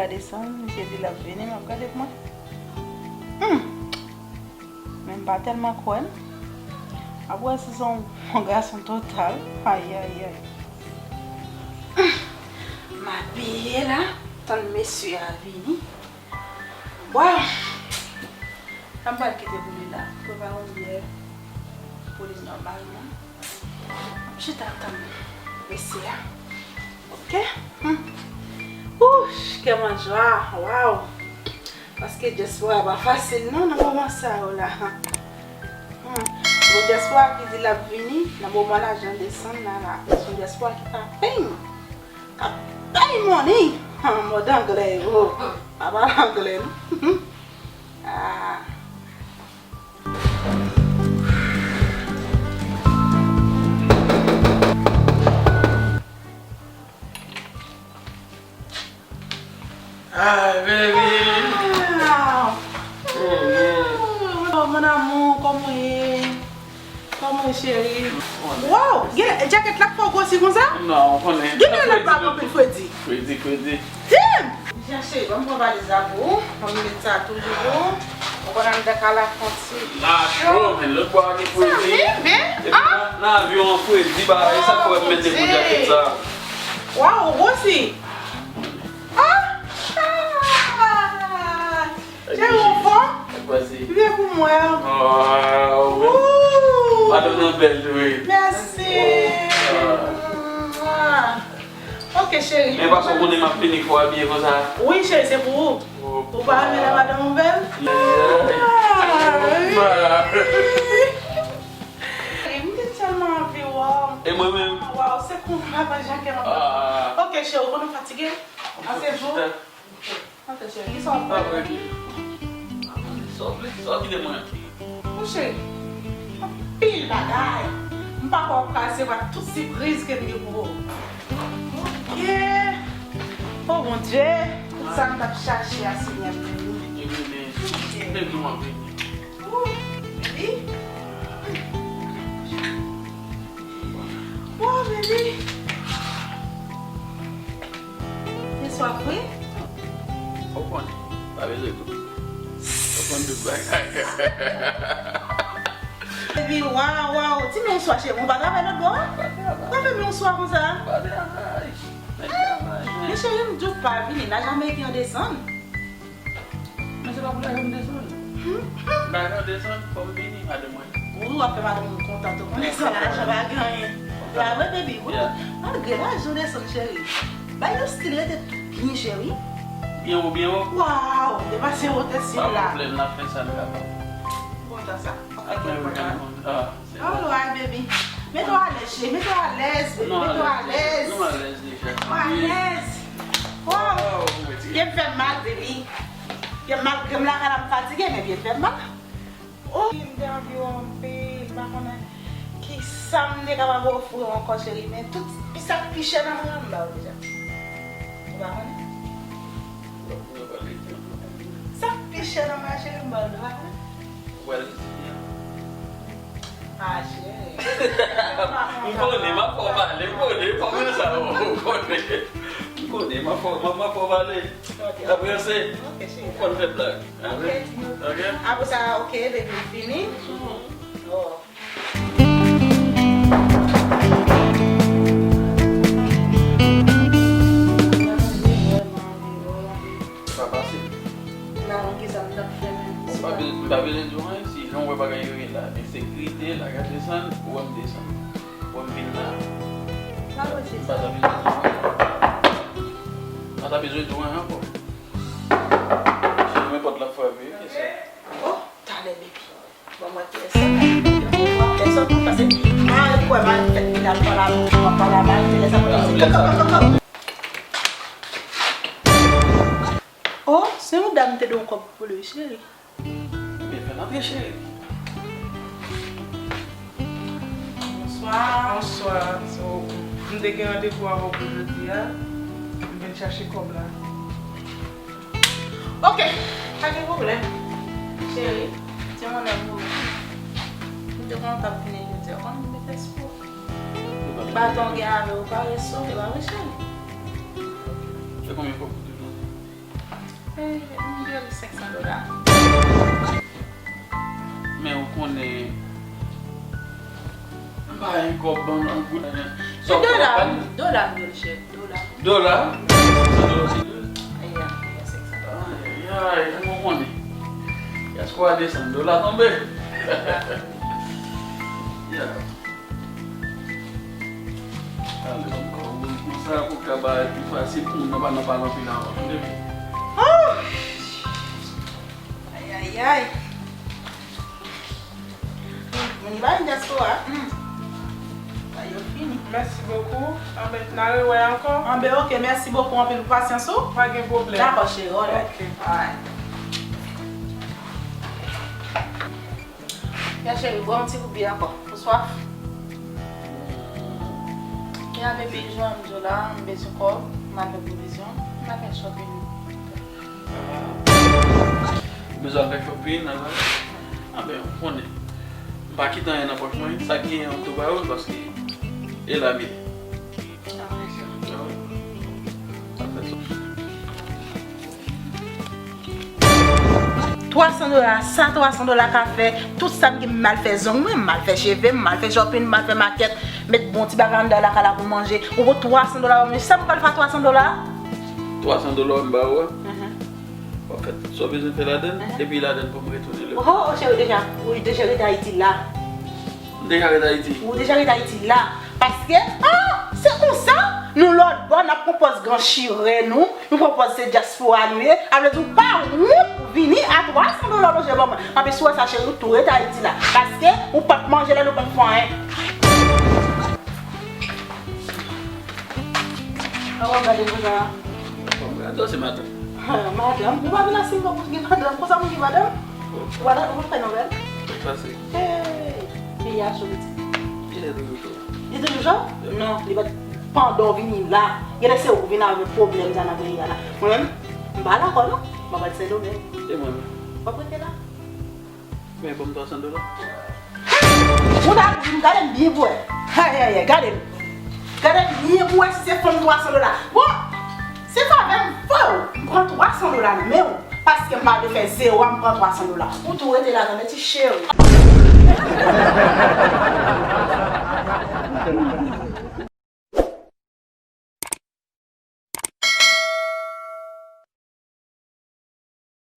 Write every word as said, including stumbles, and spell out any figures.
Desann, misye di l ap vini, m ap gade pou mwen. Hmm. Men m pa tèlman kwè l. Ap wè si se yon, yon gason total. Ayayay. Hmm. M abiye la, tann mesye a vini. Waw! Sa m pral kite pou li la. Prepare yon byè pou li nòmalman. M ap chita tann mesye a. Oke? Hmm. Ouch, kè m an jwa. Waw! Paske dyaspora pa fasil non nan moman sa yo la. Hmm. Bon, dyaspora ki di l ap vini nan moman lajan desann la la. Se yon dyaspora ki pa pay. K ap pay money. An mòd anglè yo. Pa pale anglè non. Ah. Ay, baby. Ah. Baby. Oh, mon amour, kòman w ye? Kòman w ye, cheri? Waw, gen djakèt la k fè w gwosi konsa? Non, ou konnen. Gen djakèt la k anpil fredi. Fredi, fredi. Damn! Jan cheri, ban m pran valiz la pou ou. Ban m met sa toujou pou ou. Ou konn anndan ka la fè yon ti cho, men lòt bò a gen fredi. Sa vin, men, epi ah! Nan, nan avyon an fredi, bagay sa k fè w mete gwo djakèt sa. Waw, ou gwosi. Ah! Ah! Cheri, ou fò? Vye pou mwen. Waw. Ooh. Madanm nan bèl tou wi. Mèsi. Ah. Mwah. Ok, cheri. Men paske w konnen m ap vini, fò w abiye konsa. Wi, cheri, se pou ou. Oh. Ou pa renmen lè madanm ou bèl? Yeah. Ah, wi. Cheri, m te tèlman anvi wè w. E mwen menm? Waw, se konsa, pa jan kè m ap bat. Ah. Ok, cheri, ou konnen w fatige? An se jou. Ok. Antre, cheri, kisa w pran? Sa w vle, sa w kite mwen. Mon cheri, anpil bagay. M pa kwè w ap ka resevwa tout sipriz ke m gen pou ou. Ok. Oh, Bondye, tout sa m t ap chache a, Senyè m beni. Beni, beni. Beni, mwen beni. Ooh, baby. Wow, baby. Te swaf, wi. Ou konnen, pa bezwen tou. Ou konn tout bagay. Baby, wow, wow. Ti men yon swa, cheri. Ou pa travay lòt bò a? Pa travay. Ou pa fè men yon swa konsa? Pa travay. Men travay, men. Men cheri, m di w pa vini. Lajan ameriken an desann. Men se pa pou lajan m desann. Lajan desann, fò m vini, madanm mwen. Wi, w ap fè madanm ou kontan tou. Konnen sa, lajan pa gen anyen. Pa vre, baby? Wi. Yeah. Malgre lajan desann, cheri. Bay yon stil, rete tou byen, cheri. Byen wo, byen wo. Waw, depase wotè syèl la. Pa pwoblèm, n ap fè sa n kapab. Kontan sa. Ap fè kèk kontan. Ah. Alright, baby. Mete w alèz, cheri. Mete w alèz, baby. Mete w alèz. Nou alèz deja. Ou alèz. Wow. Pye m fè m mal, baby. Pye m mal, pye m lakay la m fatige, men pye m fè m mal. Oh, m te anvi w anpil. M pa konnen kisa m te kapab ofri w ankò, cheri, men tout pi, sa k pi chè nan mwen an, m ba w deja. Ou pa konnen? Sa k pi chè nan mwen an, cheri, m ba w, ou pa konnen? Ou pral di byen. Ah, cheri. M konnen, m ap fè w pale, m konnen, m konnen sa, ou konnen. M konnen, m ap fè w, m ap, m ap fè w pale. Ok. Apre se, ok, cheri, ou konn fè blag. Ok. Ok? Apre sa, ok, baby, m fini. Oh. Pa pase. M pa konn kisa m t ap fè menm. Bon, m pa be-, m pa bezwen di w anyen, si jan w wè bagay yo ye la, ensekirite, lajan desann, ou wè m desann. Ou wè m vin la. M pa ta bezwen di w anyen. M pa ta bezwen di w anyen ankò. Si nou nenpòt la frape, wi, se sa. Oh, talè, baby. Bon, mwen te lè sa. Lè sa tou pase. Mal kwè, mal fèt, li la pala, pala, mal fè lè sa. Oh, se yon dam te dwe yon kòb pou li, cheri. Byen fè l antre, cheri. Bonswa. Bonswa. So, m te gen randevou avè w pou jodi a. M vin chache kòb la. Ok, pa gen pwoblèm. Cheri, se mwen menm pou ou. M te konn t ap vini jodi a, konn m te tès pou ou. Baton gen avè w, pa reso, e pa vre, cheri? Se konbyen kòb ou te mande? Eh, m dwe l senk san dola. Men ou konnen, m pa gen kòb ban nan goud. Sa w dola, papa m? Dola m dwe l, chèf, dola. Dola? Senk san dola se dous? Eya, eya, senk san dola. Ay, ay, ay, m konnen. Yas kwa desann dola tonbe. Ya. Ale, ankò, konsa pou ka ba pi fasil pou moun nan pa nan pale anpil avan. Tande byen. Ah! Ay, ay, ay. Moun ki pa vin dyaspora, hmm. Sa yo fini. Mèsi bokou. Anben, n a rewè ankò. Anben, oke, mèsi bokou anpil pou pasyans ou. Pa gen pwoblèm. Dakò, cheri, alright. Oke. Alright. Ya cheri, bwè yon ti kout biyè ankò. Ou swaf? Ya baby, jan m di w la, m bezwen kòb, m al fè pwovizyon, m al fè shopping. Ou bezwen al fè shopping, al fè. Anben, ou konnen. M pa kite anyen nan pòch mwen, sa k genyen an tou ba yo, paske e la m ye. Twa san dola, sa twa san dola ka fè, tout sa m gen, m al fè zong mwen, m al fè cheve m, m al fè shopping, m al fè makèt, met bon ti bagay anndan lakay la pou manje. Ou pran twa san dola ban mwen, sa m pral fè a twa san dola? Twa san dola m ba ou a? Mhm. W ap fè tout sa w bezwen fè ladann, mhm, epi ladann pou m retounen lè. Oh, oh, cheri, deja, ou deja ret Ayiti la. M deja ret Ayiti. Ou deja ret Ayiti la. Paske, ah, se konsa, nou lòt bò, n ap pran pòz gran chire nou, nou pran pòz se dyaspora nou ye, sa vle di ou pa wont vini a twa san dola manje ban mwen. Anpi si w wè sa, cheri, ou tou ret Ayiti la. Paske, ou p ap manje la, nou p ap fè anyen. Awa, gade konsa. Bon, gade, se madanm. Ha, madanm? Ou pa vin a Singapore pou gen madanm? Konsa moun gen madanm? Ou pa, ou pa fè nouvèl? Sa se. Hey, peyi a cho, pitit. Li te toujou cho. Li toujou cho? Non, li pa t, pandan w vini la. Genlè se ou k vin avèk pwoblèm sa nan peyi a la. Mwen menm, m pa dakò non. M ap al Sendomeng. E mwen menm? W ap rete la. Men ban m twa san dola. Moun ap di m, gade m byen pou wè. Ay, ay, ay, gade m. Gade m byen pou wè si se fanm twa san dola. Bon, se favè m fè w. M pran twa san dola nan men w. Paske m pa vle fè zewo a, m pran twa san dola. Ou tou rete la, tande ti cheri.